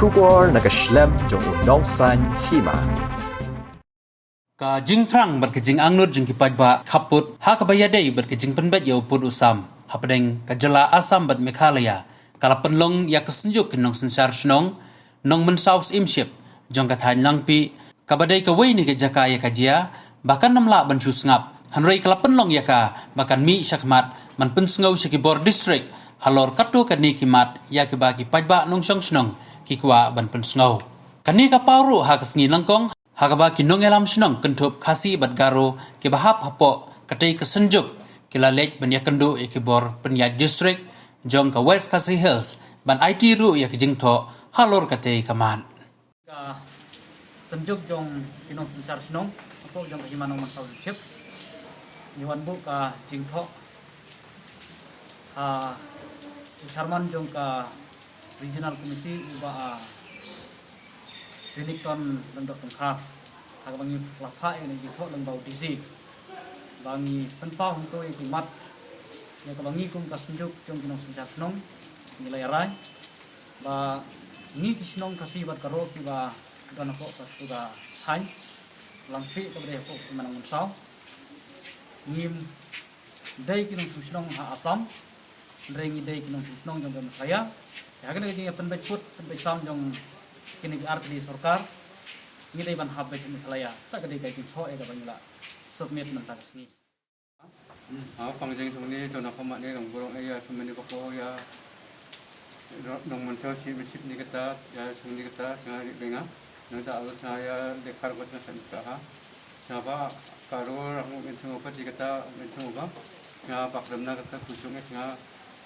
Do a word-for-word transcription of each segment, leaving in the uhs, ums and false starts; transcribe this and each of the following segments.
Khubor na ka shlem jong u nongsan hima. Ka jingthrang bad ka jingangnud jong ki paidbah khappud ha kaba ïadei bad ka jingpynbeit ïa u pud u sam hapdeng ka jylla Assam bad Meghalaya ka la pynlong ïa ka synjuk ki nongsynshar shnong Nongmynsaw Syiemship jong ka thaiñ Langpih, kaba dei kawei na ki jaka ïa ka jia ba kan ym lah ban shu sngap, hynrei ka la pynlong ïa ka ba kan mih shakhmat ban pynsngew sha ki bor district halor katto katne ki mat ïa kiba ki paidbah nongshong shnong ki kwah ban pynsngew. Kane ka paw ruh ha ka sngi nyngkong ha kaba ki nongïalam shnong kynthup Khasi bad Garo kiba hap hapoh katei ka synjuk ki la leit ban ïakynduh ïa ki bor pynïaid district jong ka West Khasi Hills ban aiti ruh ïa ka jingthoh halor katei ka mat. Ka synjuk jong ki nongsynshar shnong hapoh jong ka hima Nongmynsaw Syiemship, ngi wan buh ka jingthoh ha u chairman jong ka regional committee, u Bah, ah, Rinington Lyngdoh Tyngkhar, ha kaba ngi la phah ïa ka jingthoh lyngba u D C ba ngi pynpaw hangto ïa ki mat ïa kaba ngi kum ka synjuk jong ki nongsynshar shnong ngi la ïa rai ba ngi ki shnong Khasi bad Garo kiba don hapoh katto ka thaiñ Langpih kaba dei hapoh ka hima Nongmynsaw, ngim dei ki nongshong shnong ha Assam, hynrei ngi dei ki nongshong shnong jong ka Meghalaya. Te ha kane ka jingïapynbeit pud pynbeit sam jong kine ki ar tylli sorkar, ngi dei ban hap beit ha Meghalaya. Kata ka dei ka jingthoh ïa kaba ngi la submit mynta ka sngi. Ha pang jingshongni to na khmat ni Nongborong, eh, ïa shongni bako ïa Nongmynsaw Syiemship ni kata, ïa shongni kata, jingrieh bad nga. Nangta alo jingïalehkai ko jingshah ni kata ha. Jingba Garo rang u Insung Oba ji kata, Insung Oba. Jingba Kdemna kata Kusung, eh, jingba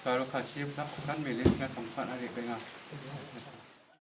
Garo Khasi na kukan mili jingkam kan ari bad nga.